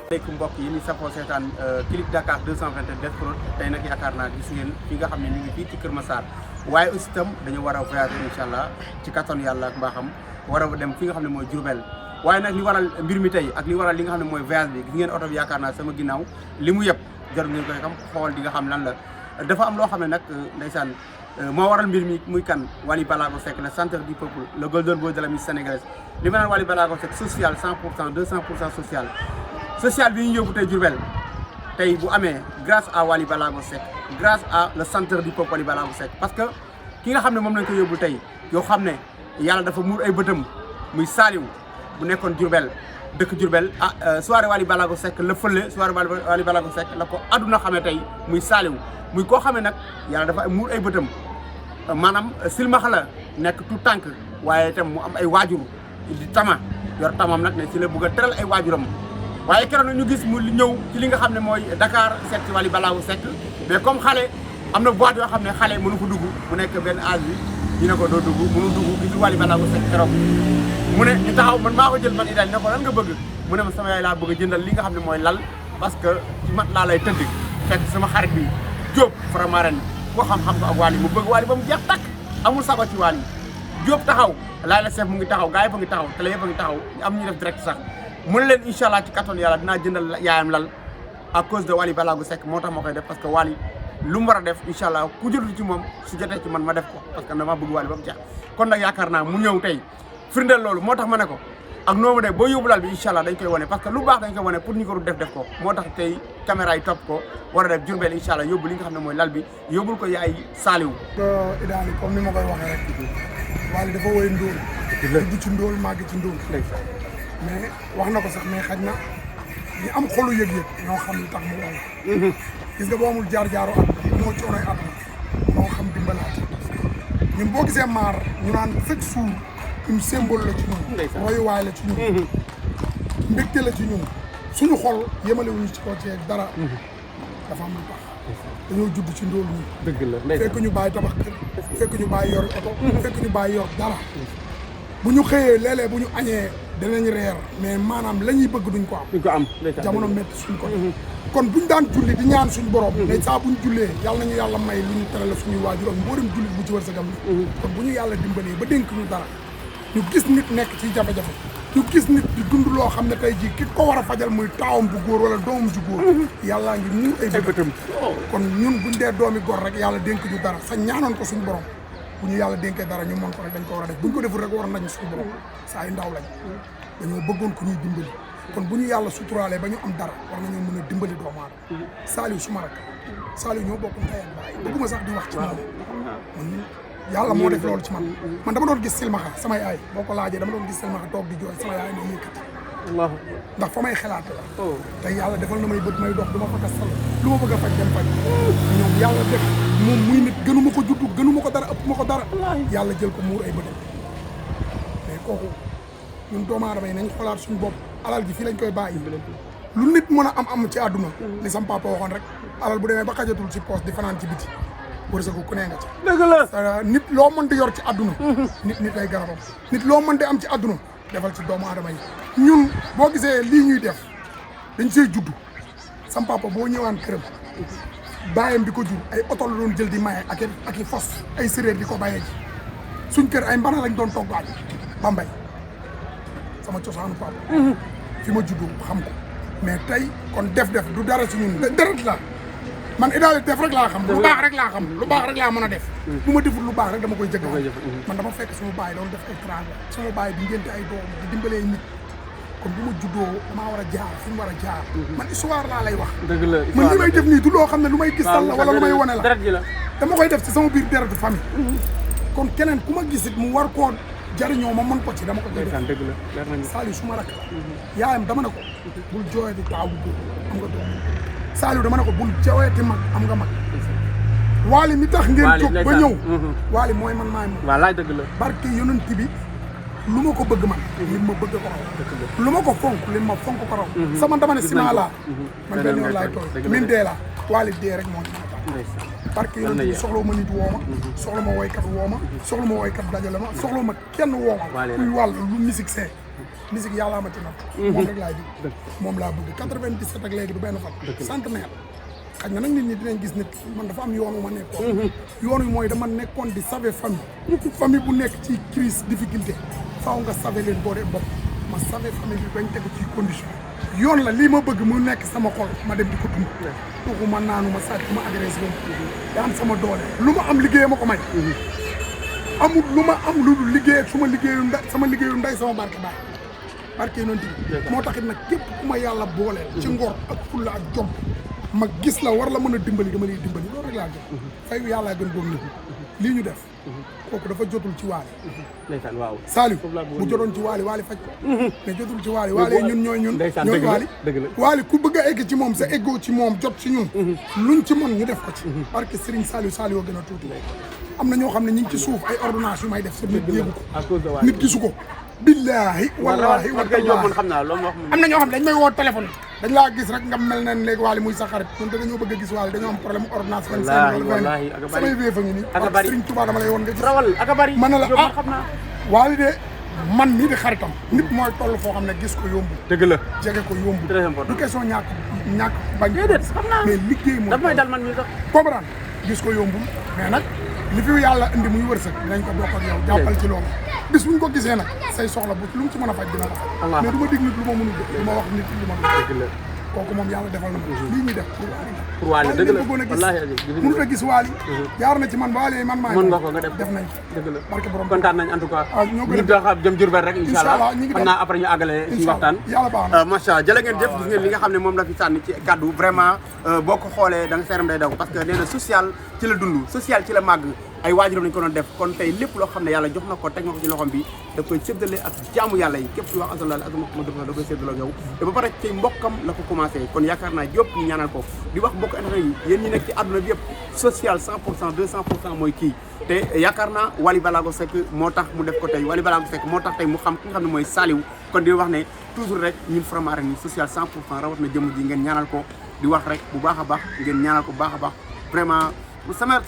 Assalamualaikum mbokk yi ni safoo seetaan Click Dakar 221 Death Prod tey nag yaakaar naa gis ngeen fi nga xam ne ñu ngi fii ci Kër Massar waaye aussi itam dañu war a voyager incha allah ci kattan yàlla ak mbaaxam war a dem fi nga xam ne mooy Diourbel waaye nag li waral mbir mi tey ak li waral li nga xam ne mooy voyage bi gis ngeen oto bi yaakaar naa sama ginnaaw li mu yëpp jarul ngeen koy xam xool di nga xam lan la dafa am loo xam ne nag ndeysaan moo waral mbir mi muy kan Wally Ballago Seck le centre du peuple le golden boy de la musique sénégalaise li ma naan Wally Ballago Seck social 100% 200% social social bi ñu yóbbu tey Diourbel tey bu amee grâce à Wally Ballago Seck grâce à le centre du peuple Wally Ballago Seck parce que ki nga xam ne moom lañ ko yóbbu tey yoo xam ne yàlla dafa muur ay bëtam muy Saliou bu nekkoon Diourbel dëkk Diourbel soirée Wally Ballago Seck la fële soirée Wally Ballago Seck la ko àdduna xamee tey muy Saliou muy koo xamee nag yàlla dafa muur ay bëtam maanaam silmaxa la nekk tout tànk waaye itam mu am ay waajur di tama yor tamam nag ne ci la bëgg a teral ay waajuram waaye keroog nag ñu gis mu ñëw ci li nga xam ne mooy Dakar seet ci Wally Ballago Seck mais comme xale am na boîte yoo xam ne xale mënu ko dugg mu nekk benn âge bi ñu ne ko doo dugg mënu dugg gisul Wally Ballago Seck keroog mu ne ñu taxaw man maa ko jël man i daal ne ko lan nga bëgg mu ne ma sama yaay laa bëgg a jëndal li nga xam ne mooy lal parce que ci mat laa lay tëdd fekk sama xarit bi Diop Faramaren ko xam-xam ko ak Wally mu bëgg Wally ba mu jeex tàkk amul saba ci Wally Diop taxaw laay la chef mu ngi taxaw gars yi fa ngi taxaw télé yëpp a ngi taxaw am ñu def direct sax mu ne leen incha allah ci kattan yàlla dinaa jëndal yaayam lal à cause de Wally Ballago Seck moo tax ma koy def parce que Wally lu mu war a def incha allah ku jotul ci moom su jotee ci man ma def ko parce que dama bëgg Wally ba mu jeex kon nag yaakaar naa mu ñëw tey firndeel loolu moo tax ma ne ko ak noomu de boo yóbbu lal bi incha allah dañ koy wane parce que lu baax dañ koy wane pour ñu ko def ko moo tax tey caméra yi topp ko war a def Diourbel incha allah yóbbu li nga xam ne mooy lal bi yóbbul ko yaay Saliou. Idaali comme ni ma koy waxee rek Wally dafa woy ndóol dugg ci ndóol màgg ci ndóol mais wax na ko sax mais xaj na ñi am xolu yëg-yëg ñoo xam li tax mu woy gis nga boo amul jaar-jaaru at moo coonoy at moo xam dimbalaate ñun boo gisee maar ñu naan chaque jour une symbole la ci ñun royuwaay la ci ñun mbégte la ci ñun suñu xol yemalewuñu ci ko ci dara dafa am lu tax dañoo judd ci ndóol ñi dëgg la fekk ñu bàyyi tabax kër fekk ñu bàyyi yor oto fekk ñu bàyyi yor dara bu ñu xëyee léeg-léeg bu ñu añee danañ reer mais maanaam la ñuy bëgg duñ ko am jamono métti suñ ko kon buñ daan julli di ñaan suñ borom ne saa buñ jullee yàlla nañu yàlla may lu ñu terale suñuy waajur ak mboolem jullit bu ci wërsëgam ni kon bu ñu yàlla dimbalee ba dénk ñu dara ñu gis nit nekk ci jafe-jafe ñu gis nit di dund loo xam ne tey jii ki ko war a fajal muy taawam bu góor wala doomam ju góor yàllaa ngi muur ay bëtam kon ñun buñ dee doomi góor rek yàlla dénk ñu dara sa ñaanoon ko suñu borom bu ñu yàlla dénkee dara ñu mën ko rek dañ ko war a def buñ ko deful rek war nañu suñu borom saa yu ndaw lañ dañoo bëggoon ko ñuy dimbali kon bu ñu yàlla suturaalee ba ñu am dara war nañoo mën a dimbali doomu aadama Saliou suma rak Saliou ñoo bokk ndey ak baay bëgguma sax di wax ci moom man yàlla moo def loolu ci man dama doon gis silmaxa sama yaay boo ko laajee dama doon gis silmaxa toog di jooy sama yaay ma yëkkati ndax fa may xalaate la te yàlla defal na may bët may dox du ma fa kastal lu ma bëgg a faj dem faj ñoom yàlla def moom muy nit gënu ma ko juddu gënu ma ko dara ëpp ma ko dara yàlla jël ko muur ay bëtam mais kooku ñun doomu aadama yi nañ xoolaat suñu bopp alal gi fii lañ koy bàyyi lu nit mën a am ci àdduna li sam papa waxoon rek alal bu demee ba xajatul ci poos di fanaan ci biti wërsëgu ku nee nga ci dëgg la nit loo mën di yor ci àdduna nit ay garabam nit loo mën di am ci àdduna defal ci doomu aadama yi ñun boo gisee lii ñuy def dañ see juddu sam papa boo ñëwaan këram bàyyam di ko jur ay oto la doon jël di maye ak i fos ay séréer di ko bàyyee ji suñ kër ay mbana lañ doon togg añ Bambey sama cosaanu papa fi ma juddu xam ko mais tey kon def du dara ci ñun deret la man Idaali def rek laa xam lu baax rek laa xam lu baax rek laa mën a def bu ma deful lu baax rek dama koy jëgg man dama fekk sama baay doon def ay travail sama baay di ngénte ay doom di dimbalee nit kon bu ma juddoo damaa war a jaar fi mu war a jaar man histoire laa lay wax man li may def nii du loo xam ne lu may gisal la wala lu may wane la dama koy def ci sama biir deretu famille kon keneen ku ma gisit mu war koo jariñoo ma mën ko ci dama ko koy def Saliou su ma rak yaayam dama ne ko bul jooyati taaw bu am nga doom Saliou dama ne ko bul jooyati mag am nga mag Wally mi tax ngeen jóg ba ñëw Wally mooy man maay moom wallaay dëgg la barke yonent bi lu ma ko bëgg man li ma bëgg ko raw lu ma ko fonk li ma fonk ko raw sama dama ne ciment laa man benn yoon laay tooy min dee laa Wally dee rek moo ci mën a parce que yonent bi soxla ma nit woo ma soxla ma woykat woo ma soxla ma woykat dajale ma soxla ma kenn woo ma kuy wàll lu musique see musique yàllaa ma ci nag moom rek laay dig moom laa bëgg 97 ak léegi du benn fan centenaire xaj na nag nit ñi dinañ gis nit man dafa am yoon wu ma nekkoon yoon wi mooy dama nekkoon di sauver famille bu nekk ci crise difficulté faaw nga sauver leen boo dee bopp ma sauver famille bi bañ tegu ci condition yoon la lii ma bëgg mu nekk sama xol ma dem di ko dund tuuxu ma naanu ma sàcc ma agressé daan sama doole lu ma am liggéey ma ko may amul lu ma am lu dul liggéey ak sama liggéeyu nday sama barke baay barke noonu tamit moo taxit nag képp ku ma yàlla booleel ci ngor ak fulla ak jom ma gis la war la mën a dimbali dama lay dimbali loolu rek laa gën fay yàllaa gën boog nit lii ñu def kooku dafa jotul ci waali ndeysaan waaw Saliou bu jotoon ci waali faj ko mais jotul ci waali ñun ñooy waali ku bëgg a egg ci moom sa eggoo ci moom jot ci ñun luñ ci mën ñu def ko ci parce que Serigne Saliou gën a tuuti am na ñoo xam ne ñu ngi ci suuf ay ordonnance yu may def sa nit yéegu ko nit gisu ko billaahi wallaahi wa tallaahi am na ñoo xam ne dañ may woo téléphone dañ laa gis rek nga mel ne léegi waali muy sa xarit ñun dañoo bëgg a gis waali dañoo am problème ordonnance 25 wala 20 samay wéef a ngi nii ak Serigne Touba dama lay woon nga gis ma ne la waali de man nii di xaritam nit mooy toll foo xam ne gis ko yombu dëgg la jege ko yombu du question ñàkk bañ xam naa mais liggéey moom daf may dal man mi sax comprendre gis ko yombul mais nag li fi yàlla indi muy wërsëg dinañ ko bokk ak yow jàppal ci loolu bis bu ñu ko gisee nag say soxla bu lu mu ci mën a faj dina la faj mais du ma dig nit lu ma mënul def du ma wax nit lu ma dëgg la kooku moom yàlla defal na ma lii ñuy def pour waali dëgg la wallaahi mënut a gis waali jaar na ci man waali man maa mën nga ko nga def nañ dëgg la barke borom kontaan nañ en tout cas ñoo ñu dox jëm Diourbel rek inshallah xam naa après ñu àggale ci waxtaan yàlla baax na macha Allah jërë ngeen jëf gis ngeen li nga xam ne moom la fi sànni ci kaddu vraiment boo ko xoolee da nga seeram day daw parce que nee na social ci la dund social ci la màgg ay waajuram lañ ko doon def kon tey lépp loo xam ne yàlla jox na ko teg na ko ci loxom bi da koy séddale ak jaamu yàlla yi képp ku wax asalala ak Muhammadu da koy séddale ak yow te ba pare ci mbokkam la ko commencé kon yaakaar naa yëpp ñu ñaanal ko di wax mbokk internet yi yéen ñi nekk ci àdduna bi yëpp social 100% 200% mooy kii te yaakaar naa Wally Ballago Seck moo tax mu def ko tey Wally Ballago Seck moo tax tey mu xam ki nga xam ne mooy Saliou kon di wax ne toujours rek ñun Faramareen ni social 100% rawat na jëmm ji ngeen ñaanal ko di wax rek bu baax a baax ngeen ñaanal ko bu baax a baax vraiment sama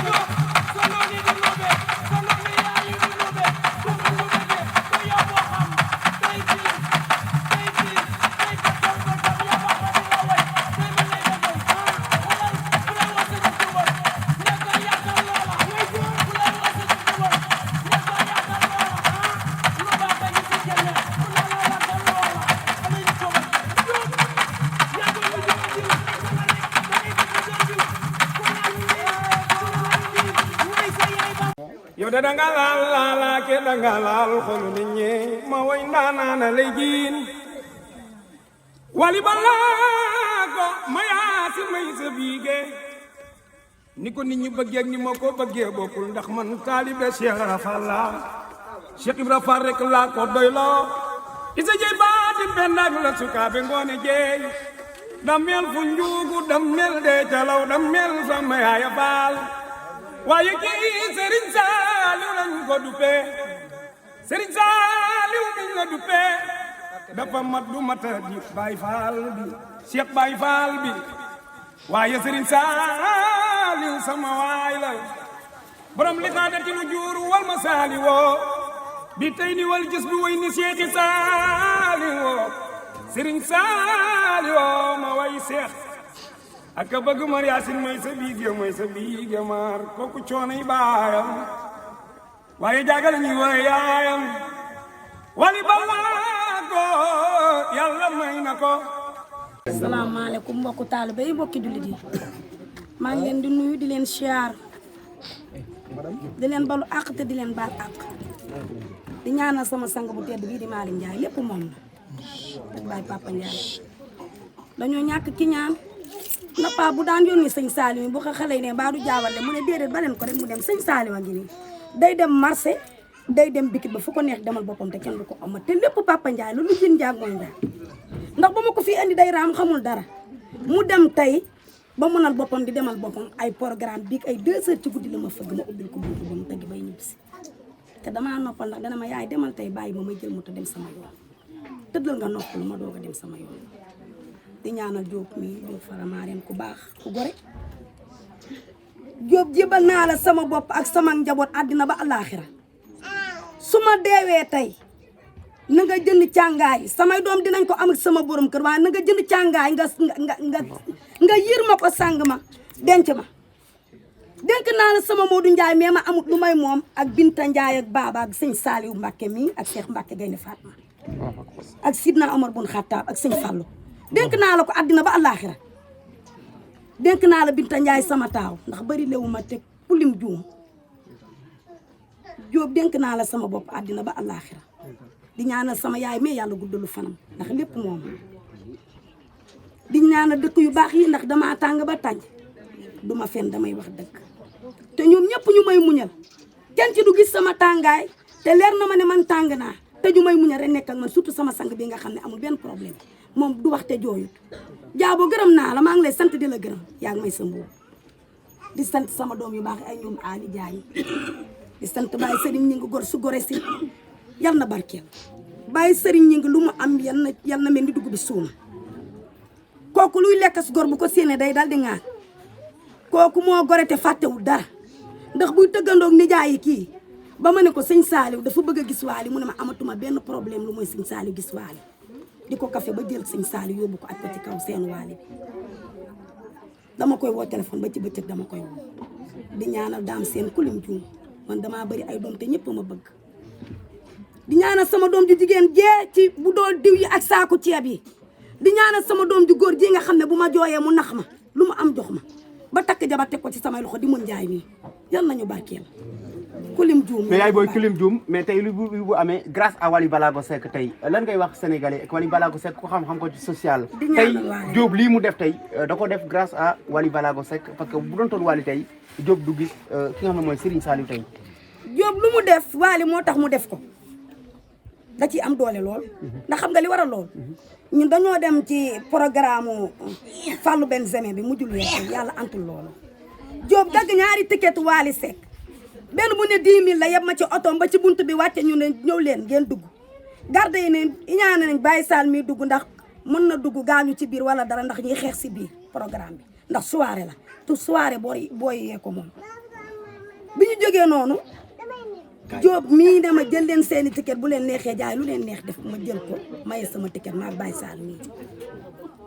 Let's go. yow da nga laal ke da nga laal xolu nit ñi ma way ndaanaana lay jiin wali balaago ma yaasi may sa biige ni ko nit ñi bëggee ak ni ma ko bëggee bokkul ndax man taalibe Cheikh Ibra Fall la Cheikh Ibra Fall rek laa ko doyloo isa jey baati bendak la sukaabe ngoone jeey dammel fu njuugu dammel de calaw dammel sama yaaya Faal waaye kii Sëriñ Saaliw lañ ko duppee Sëriñ Saaliw miñ la duppee dafa mat du mata di Baay Faal bi Cheikh Baay Faal bi waaye Sëriñ Saaliw sama waay la borom li xaadati nu juuru wal ma saali woo bi tey ni wal gis bi way ni Cheikh Saaliw woo Sëriñ Saaliw woo ma way Cheikh ak bëgg mar Yaasin may sa biige mar kooku coonay baayam waaye jagale ñuy way yaayam wali balaago yàlla may na ko. asalaamaaleykum mbokku taalibe yi mbokki jullit yi maa ngi leen di nuyu di leen siyaar di leen balu àq te di leen baal àq di ñaanal sama sang bu tedd bii di Malick Ndiaye lépp moom la ak baay Papa Ndiaye dañoo ñàkk ki ñaan na pa bu daan yónni sëñ Saliou bu ko xale yi ne baa du jaawale mu ne déedéet ba leen ko rek mu dem sëñ Saliou a ngi nii day dem marché day dem bikit ba fu ko neex demal boppam te kenn du ko amat te lépp Papa Ndiaye la lu jën njaag mooy njaag ndax ba ma ko fi andi day raam xamul dara mu dem tey ba mënal boppam di demal boppam ay programme bi ay 2 heures ci guddi la ma fëgg ma ubbil ko buntu ba mu tëgg bay ñibbisi te damaa noppal ndax dana ma yaay demal tey bàyyi ma may jël moto dem sama yoon tëddal nga noppalu ma doog a dem sama yoon di ñaanal Diop mi Diop Faramareen ku baax ku gore Diop jébal naa la sama bopp ak sama njaboot àddina ba àllaaxira su ma deewee tey na nga jënd càngaay samay doom dinañ ko am ak sama borom kër waaye na nga jënd càngaay nga yir ma ko sàng ma denc ma denk naa la sama Modou Ndiaye mais ma amut lu may moom ak Binta Ndiaye ak Baba ak sëñ Saliou Mbacke mi ak Cheikh Mbacke Gaynde Fatma ak Sidna Omar bun Khattab ak sëñ Fallou denk naa la ko àddina ba àllaaxira denk naa la Binta Ndiaye sama taaw ndax bari lewu ma te pulim juum Diop denk naa la sama bopp àddina ba àllaaxira di ñaanal sama yaay mais yàlla guddalu fanam ndax lépp moom di ñaanal dëkk yu baax yi ndax damaa tàng ba tànj duma fen damay wax dëgg te ñoom ñëpp ñu may muñal kenn ci du gis sama tàngaay te leer na ma ne man tàng naa te ñu may muñal rek nekk ak man surtout sama sang bi nga xam ne amul benn problème moom du wax te jooyut jaaboo gërëm naa la maa ngi lay sant di la gërëm yaa ngi may sa mbuub di sant sama doom yu baax ay ñoom Ali Diagne di sant Baye Serigne ñi ngi gor su gore si yal na barkeel Baye Serigne ñi ngi lu mu am yal na mel ni dugub bi suuna kooku luy lekk si gor bu ko séenee day dal di ŋaan kooku moo gore te fàttewul dara ndax buy tëggandoog nijaay yi kii ba ma ne ko sëñ Saliou dafa bëgg a gis waali mu ne ma amatuma benn problème lu mooy sëñ Saliou gis waali di ko café ba jël sëñ Saliou yóbbu ko aj ko ci kaw seen waali bi dama koy woo téléphone ba ci bëccëg dama koy woo di ñaanal daam seen kulim juum man damaa bëri ay doom te ñëpp ma bëgg di ñaanal sama doom ju jigéen jee ci bu doon diw yi ak saaku ceeb yi di ñaanal sama doom ju góor ji nga xam ne bu ma jooyee mu nax ma lu mu am jox ma ba takk jabar teg ko ci samay loxo di mën jaay nii yal nañu barkeel kulim juum mais yaay booy kulim juum mais tey lu bu amee grâce à Wally Ballago Seck tey lan ngay wax sénégalais ak Wally Ballago Seck ku xam ko ci social tey Diop lii mu def tey da ko def grâce à Wally Ballago Seck parce que bu doon toon Wally tey Diop du gis ki nga xam ne mooy Serigne Saliou tey Diop lu mu def Wally moo tax mu def ko da ciy am doole lool ndax xam nga li waral lool ñun dañoo dem ci programme Fallou Benzema bi mujjul weesu yàlla antul loolu Diop dagg ñaari ticket Wally Seck benn bu ne 10 000 la yeb ma ci oto ba ci buntu bi wàcce ñu ne ñëw leen ngeen dugg garde yi ne ñaan nañ Baye Sall mi dugg ndax mën na dugg gaañu ci biir wala dara ndax ñuy xeex si biir programme bi ndax soirée la tout soirée booy yee ko moom bi ñu jógee noonu Diop mii dama jël leen seeni ticket bu leen neexee jaay lu leen neex def ma jël ko maye sama ticket maa Baye Sall mii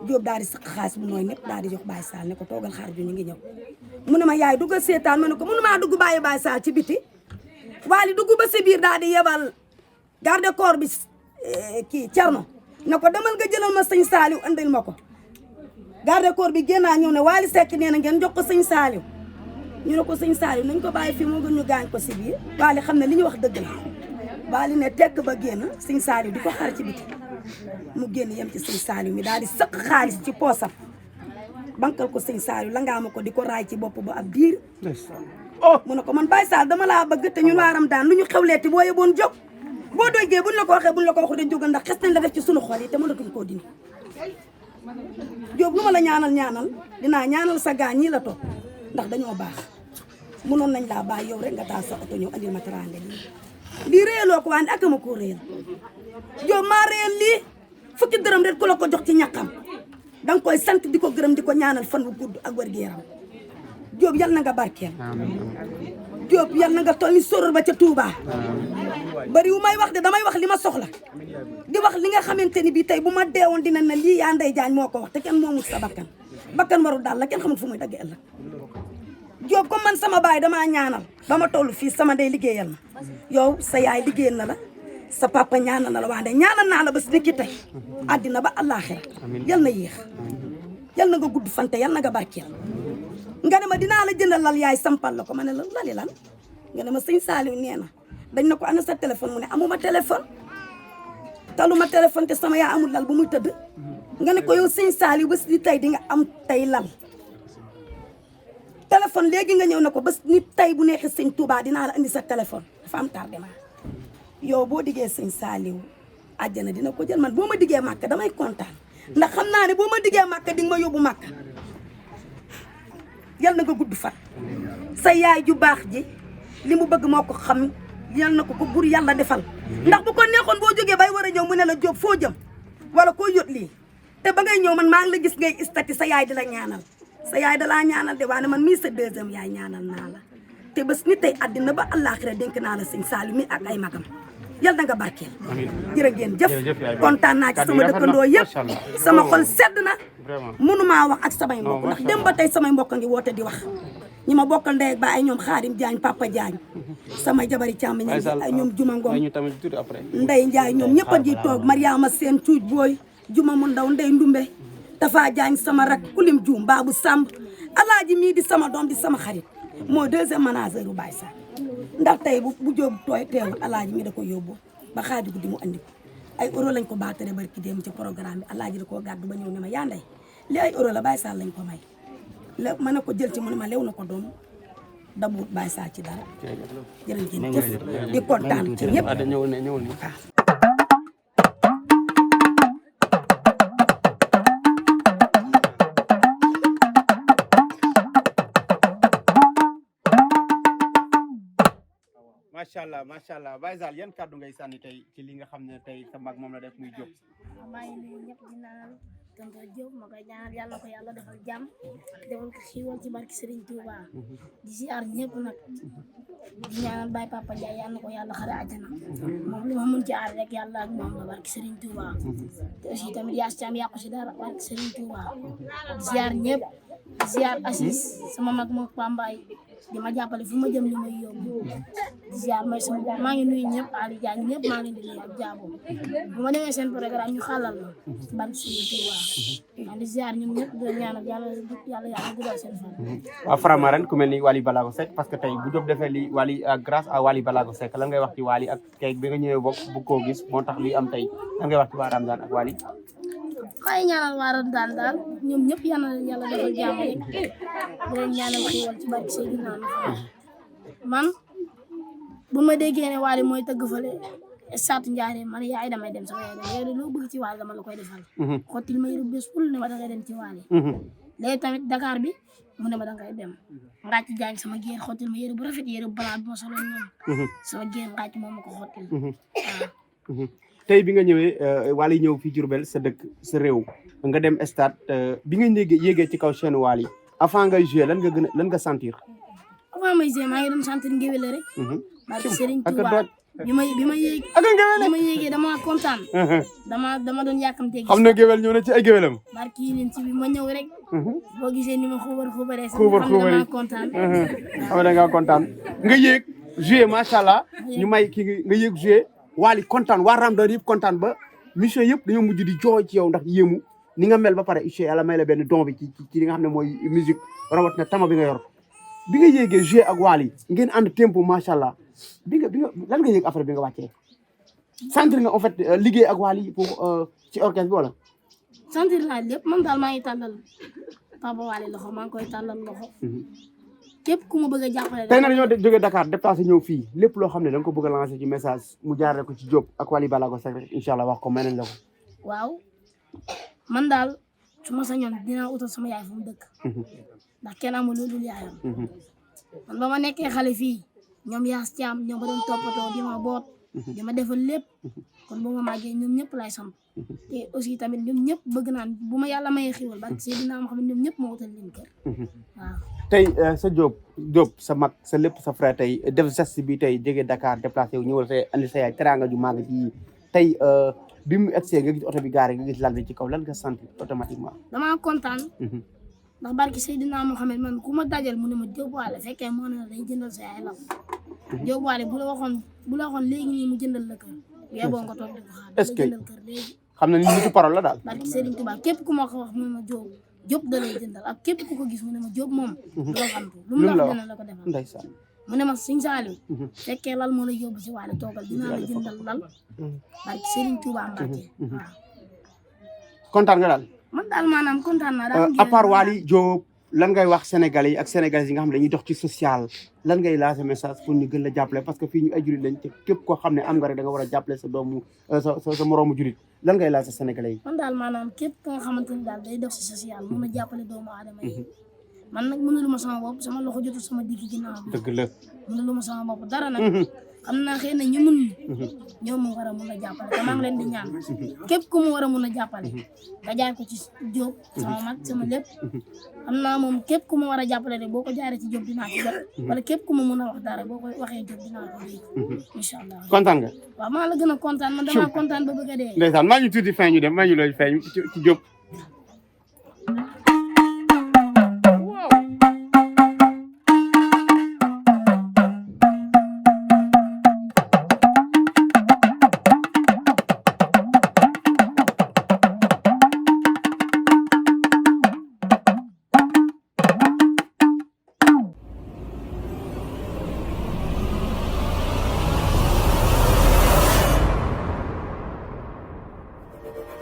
Diop daal di sëq xaalis bu nooy nepp daal di jox Baye Sall ne ko toogal xaar ju ñu ngi ñëw mu ne ma yaay duggal seetaan ma ne ko mënumaa dugg bàyyi Baye Sall ci biti Wally dugg ba si biir daal di yebal garde corps bi kii Thierno ne ko demal nga jëlal ma sëñ Saliou andil ma ko garde corps bi génnaa ñëw ne Wally Seck nee na ngeen jox ko sëñ Saliou ñu ne ko sëñ Saliou nañ ko bàyyi fii moo gën ñu gaañ ko si biir Wally xam ne li ñu wax dëgg la Wally ne tekk ba génn sëñ Saliou di ko xaar ci biti mu génn yem ci sëñ Saliou mi daal di sëq xaalis ci poosam bankal ko sëñ Saliou la ngaama ko di ko raay ci bopp ba ab diir mu ne ko man Baye Sall dama laa bëgg te ñun waaram daan lu ñu xewleeti boo yeboon jóg boo doygee buñ la ko waxee buñ la ko waxu dañ jógal ndax xes nañ la def ci sunu xol yi te mënatuñ koo dindi Jóob lu ma la ñaanal dinaa ñaanal sa gaa ñii la toog ndax dañoo baax mënoon nañ laa bàyyi yow rek nga taal sa oto ñëw andil ma teraanga lii réeloo ko waan ak ma koo réel Jóob maa réel lii fukki dërëm rek ku la ko jox ci ñàkkam danga koy sant di ko gërëm di ko ñaanal fan wu gudd ak wér gu yaram Jóob yal na nga barkeel Jóob yal na nga toll ni soror ba ca Touba bari wu may wax de damay wax li ma soxla di wax li nga xamante ni bii tey bu ma deewoon dina ne lii yaa Ndeye Diagne moo ko wax te kenn moomul sa bakkan warul daal la kenn xamul fu muy daggee ëllëg Jóob comme man sama baay damaa ñaanal ba ma toll fii sama ndey liggéeyal ma yow sa yaay liggéeyal na la sa papa ñaanal na la waa ndey ñaanal naa la ba si niki tey àddina ba àllaaxira yal na yéex yal na nga gudd fante yal na nga barkeel nga ne ma dinaa la jëndal lal yaay sampal la ko ma ne la lali lan nga ne ma sëñ Saliou nee na dañ na ko ana sa téléphone mu ne amuma téléphone taluma téléphone te sama yaa amul lal bu muy tëdd nga ne ko yow sëñ Saliou bés di tey di nga am tey lal téléphone léegi nga ñëw na ko bés ni tey bu neexee sëñ Touba dinaa la indi sa téléphone dafa am tardement yow boo diggee sëñ Saliou àjjana dina ko jël man boo ma diggee màkk damay kontaan ndax xam naa ne boo ma diggee màkk di nga ma yóbbu màkk yal na nga gudd fan sa yaay ju baax ji li mu bëgg moo ko xam yal na ko bur yàlla defal ndax bu ko neexoon boo jógee bay war a ñëw mu ne la Jóob foo jëm wala koo yót lii te ba ngay ñëw man maa ngi la gis ngay istati sa yaay di la ñaanal sa yaay da laa ñaanal de waane man mii sa deuxième yaay ñaanal naa la te bés ni tey àddina ba àllaaxira dénk naa la sëñ Saliou mi ak ay magam yal na nga barkeel jërë ngeen jëf kontaan naa ci sama dëkkandoo yëpp sama xol sedd na mënumaa wax ak samay mbokk ndax dem ba tey samay mbokk ngi woote di wax ñi ma bokkal ndey ak ba ay ñoom Xaadim Jaañ Papa Jaañ sama jabari càmm ñi ay ñoom Juma Ngom Ndey Njaay ñoom ñëpp a ngi toog Mariama Seen Cuuj Booy Juma mu ndaw Ndey Ndumbe Tafa Jaañ sama rak kulim Juum Baabu Samb Alaaji mii di sama doom di sama xarit moo deuxième manager u Baye Sall ndax tey bu Jóob tooy teewul Alaaji mi da ko yóbbu ba xaaju guddi mu andi ko ay euro lañ ko baatare barki dem ci programme bi Alaaji da koo gàddu ba ñëw ne ma yaa Ndey li ay euro la Baye Sall lañ ko may la ma ne ko jël ci mu ne ma lew na ko doom dabuut Baye Sall ci dara jërë ngeen jëf di kontaan ci ñëpp macha allah Baye Sall yan kàddu ngay sànni tey ci li nga xam ne tey sa mag moom la def muy Jóob maa ngi nuyu ñëpp di naan tonton Diop ma koy ñaanal yàlla ko yàlla defal jàmm defal ko xiiwal ci barki Serigne Touba di ziar ñëpp nag di ñaanal Baye Papa Ndiaye yàlla ko yàlla xare àjjana moom li ma mun ci aar rek yàlla ak moom la barki Serigne Touba te aussi tamit yaas ci am yàqu si dara barki Serigne Touba di ziar ñëpp di ziar Assis sama mag moom Pambaay di ma jàppale fu ma jëm li may yóbbu di ziar may sama bopp maa ngi nuyu ñëpp Aliou Diagne ñëpp maa ngi leen di nuyu ak jaabo bu ma demee seen programme ñu xàllal ma barke Serigne Touba maa di ziar ñoom ñëpp di ñaanal yàlla guddal seen fan. waaw Faramaren ku mel ni Wally Ballago Seck parce que tey bu Jóob defee li Wally grâce à Wally Ballago Seck lan ngay wax ci Wally ak kay bi nga ñëwee bokk bu koo gis moo tax li am tey lan ngay wax ci waa Ramadane ak Wally xëy ñaanal waa Ramadane daal ñoom ñëpp yàlla defal jàmm rek di leen ñaanal xiiwal ci barke Seydina man bu ma déggee ne Wally mooy tëgg fële Saatu Njaare man yaay damay dem sama yaay dem yow loo bëgg ci Wally dama la koy defal xottil ma yëru bés ful ne ma dangay dem ci Wally léegi tamit Dakar bi mu ne ma dangay dem Ngaaj Jaañ sama géer xottil ma yëru bu rafet yëru balaa bi ma solo noonu sama géer Ngaaj moom ma ko xottil waaw tey bi nga ñëwee Wally ñëw fii Diourbel sa dëkk sa réew nga dem stade bi nga yéegee ci kaw chaîne Wally avant ngay jouer lan nga sentir avant may jouer maa ngi doon sentir ngéwél rek barke Serigne Touba bi ma yéegee dama kontaan dama doon yàkkamtee gis xam na géwél ñëw na ci ay géwélam barke yi leen ci bi ma ñëw rek boo gisee ni ma xuubaree sax xam ne dama kontaan xam ne nga kontaan nga yéeg jouer macha allah ñu may kii nga yéeg jouer Wally kontaan waa Ramadane yëpp kontaan ba mission yëpp dañoo mujj di jooy ci yow ndax yéemu ni nga mel ba pare incha allah may la benn don bi ci li nga xam ne mooy musique rawat na tama bi nga yor bi nga yéegee joué ak Wally ngeen ànd tempo macha allah bi nga lan nga yéeg affaire bi nga wàccee sentir nga en fait liggéey ak Wally pour ci orchestre bi wala. sentir naa lépp man daal maa ngi tàllal Papa Wally loxo maa ngi koy tàllal loxo. képp ku ma bëgg a jàppale. tey nag dañoo jógee Dakar déplacé ñëw fii lépp loo xam ne da nga ko bëgg a lancer ci message mu jaarale ko ci Diop ak Wally Ballago Seck rek incha allah wax ko may nañ la ko. waaw man daal su ma sañoon dinaa utal sama yaay fu mu dëkk. ndax kenn amul lu dul yaayam. man ba ma nekkee xale fii ñoom Yaas Thiam ñoom ba doon toppatoo di ma boot. di ma defal lépp kon bu ma màggee ñoom ñëpp lay sant. te aussi tamit ñoom ñëpp bëgg naan bu ma yàlla mayee xiwal ba Seydina ma xam ne ñoom ñëpp ma utal leen kër. waaw. tey sa Diop sa mag sa lépp sa frère tey def geste bi tey jógee Dakar déplacé wu ñëwal tey andi sa yaay teraanga ju màgg ji tey bi mu egsee nga gis oto bi gaare nga gis lal bi ci kaw lan nga sant automatiquement. damaa kontaan. ndax barki Seydina Mohamed man ku ma dajal mu ne ma Diop Wally fekkee moo ne la day jëndal sa yaay lal Diop Wally bu la waxoon léegi nii mu jëndal la kër yeboo nga toog di ko xaar. est-ce que jëndal kër léegi. xam na ni nitu parole la daal. barki Serigne Touba képp ku ma ko wax mu ne ma Diop da lay jëndal ak képp ku ko gis mu ne ma Diop moom. du la xam lu mu la wax dina la ko defal. ndeysaan. mu ne ma Sëñ Saliou. fekkee lal moo lay yóbbu si Wally toogal dinaa la jëndal lal. barki Serigne Touba Mbacke. waaw. kontaan nga daal. man daal maanaam kontaan naa daal. à part Wally Diop lan ngay wax sénégalais yi ak sénégalaises yi nga xam ne dañuy dox ci social lan ngay lancer message pour ñu gën la jàppale parce que fii ñu ay julit lañ te képp koo xam ne am nga rek da nga war a jàppale sa doomu sa moroomu julit lan ngay lancer sénégalais yi. man daal maanaam képp nga xamante ni daal day def si social mun a jàppale doomu aadama yi. man nag mënuluma sama bopp sama loxo jotul sama digg ginnaaw bi. dëgg la. mënuluma sama bopp dara nag. xam naa xëy na ñu mun ñoo mu war a mun a jàppale te maa ngi leen di ñaan képp ku mu war a mun a jàppale nga jaay ko ci Diop sama mag sama lépp xam naa moom képp ku mu war a jàppale rek boo ko jaaree ci Diop dinaa ko jot wala képp ku mu mun a wax dara boo ko waxee Diop dinaa ko dégg incha allah. kontaan nga. waaw maa la gën a kontaan man damaa kontaan ba bëgg a dee. ndeysaan maa ñu tuuti fin ñu dem maa ñu looy feeñ ci Diop.